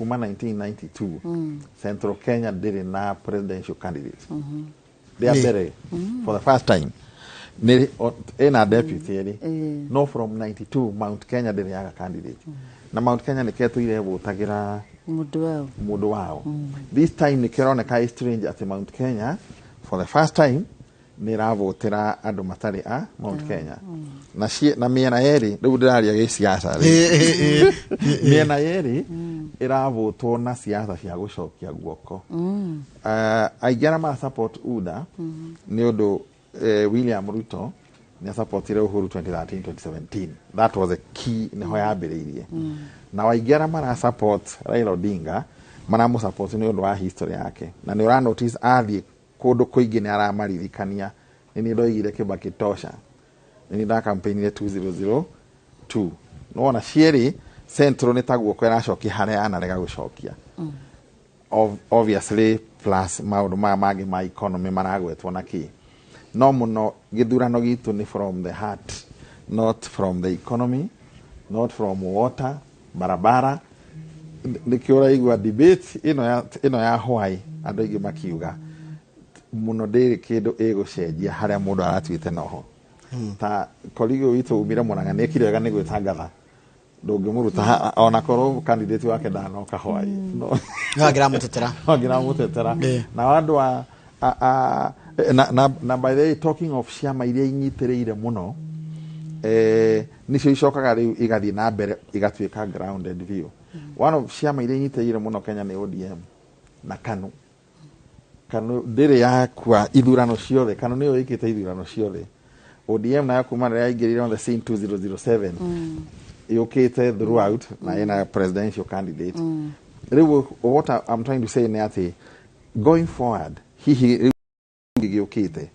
Kuma 1992 Central Kenya ndĩrĩ na presidential candidate rĩa mbere, for the first time nĩ ĩna deputy ĩrĩ, no from 92 Mount Kenya ndĩrĩ yaga candidate, na Mount Kenya nĩ ketũire ĩvũtagĩra mũndũ wao. Mũndũ wao. This time nĩ kĩroneka ĩ strange atĩ Mount Kenya for the first time nĩ ĩravũtĩra andũ matarĩ a Mount Kenya na na mĩena yerĩ. Rĩu ndĩraria gĩciaca rĩ, mĩena yerĩ ĩravũtwo na siasa cia gũcokia guoko. Aingĩ arĩa mara support UDA nĩ ũndũ William Ruto nĩ asupportire Uhuru 2013, 2017. That was a key, nĩho yambĩrĩirie. Na aingĩ arĩa mara support Raila Odinga maramũ support nĩ ũndũ wa history yake, na nĩ ũra notice athiĩ kũndũ kũingĩ nĩ aramaririkania, nĩ niĩ ndoigire Kibaki tosha, nĩ niĩ ndakampeinire 2002. Nĩwona cierĩ Central nĩ ta guoko ĩracokia harĩa yanarega gũcokia. Obviously plus maũndũ maya mangĩ ma economy maragwetwo na kĩ, no mũno gĩthurano gitũ nĩ from the heart, not from the economy, not from water, barabara. Nĩkĩo ũraigua debate ĩno ya Hawaii, andũ aingĩ makiuga mũno ndĩrĩ kĩndũ ĩgũcenjia harĩa mũndũ aratuĩte noho. Ta colleague witũ umire Murang'a nĩ ekire wega nĩ gwĩtangatha, ndũngĩmũruta ona korwo candidate wake ndanoka Hawaii, no. No angĩramũtetera. Angĩramũtetera. Na andũ a na by the way, talking of ciama iria inyitĩrĩire mũno, nicio icokaga rĩu igathiĩ na mbere igatuĩka grounded view. One of ciama iria inyitĩrĩire mũno Kenya nĩ ODM na KANU. KANU ndĩrĩ yakua ithurano ciothe, KANU nĩyo ĩkĩte ithurano ciothe. ODM nayo kuma rĩrĩa yaingĩrire on the scene 2007 yũkĩte throughout na ĩna presidential candidate. Rĩu what I'm trying to say nĩ atĩ going forward, hihi rĩu gĩũkĩte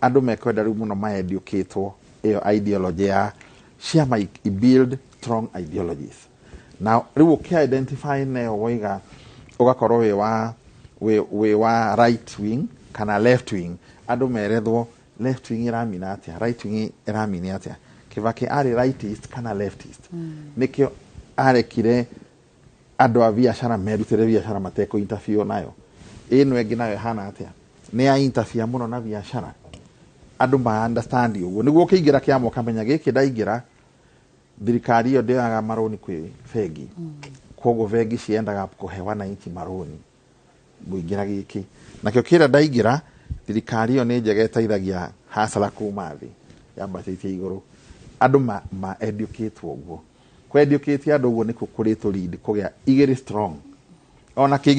andũ mekwenda rĩu mũno maeducatwo ĩyo ideology ya ciama i build strong ideologies. Na rĩu ũkĩ-identify nayo woiga ũgakorwo wĩ wa right wing kana left wing, andũ merethwo left wing ĩramina atĩa, right wing ĩramini atĩa. Kibaki arĩ rightist kana leftist? Nĩkĩo arekire andũ a biacara merutĩre biacara matekũ interfere nayo. Ĩno ĩngĩ nayo ĩhana atĩa? Nĩ ya interfere mũno na biacara. Andũ ma understand ũguo nĩguo ũkĩingĩra kĩama ũkamenya gĩkĩ ndaingĩra, thirikari ĩyo ndĩoyaga marũni kwĩ bengi, koguo bengi ciendaga kũhe wananchi marũni. Ngũingĩra gĩkĩ nakĩo kĩrĩa ndaingĩra, thirikari ĩyo nĩ njega, ĩteithagia hasara kuma thĩ yambatĩtie igũrũ. Andũ ma educate ũguo, kũ educate andũ ũguo nĩkuo kũrĩ tũ lead kũgĩa igĩrĩ strong ona kĩngĩ.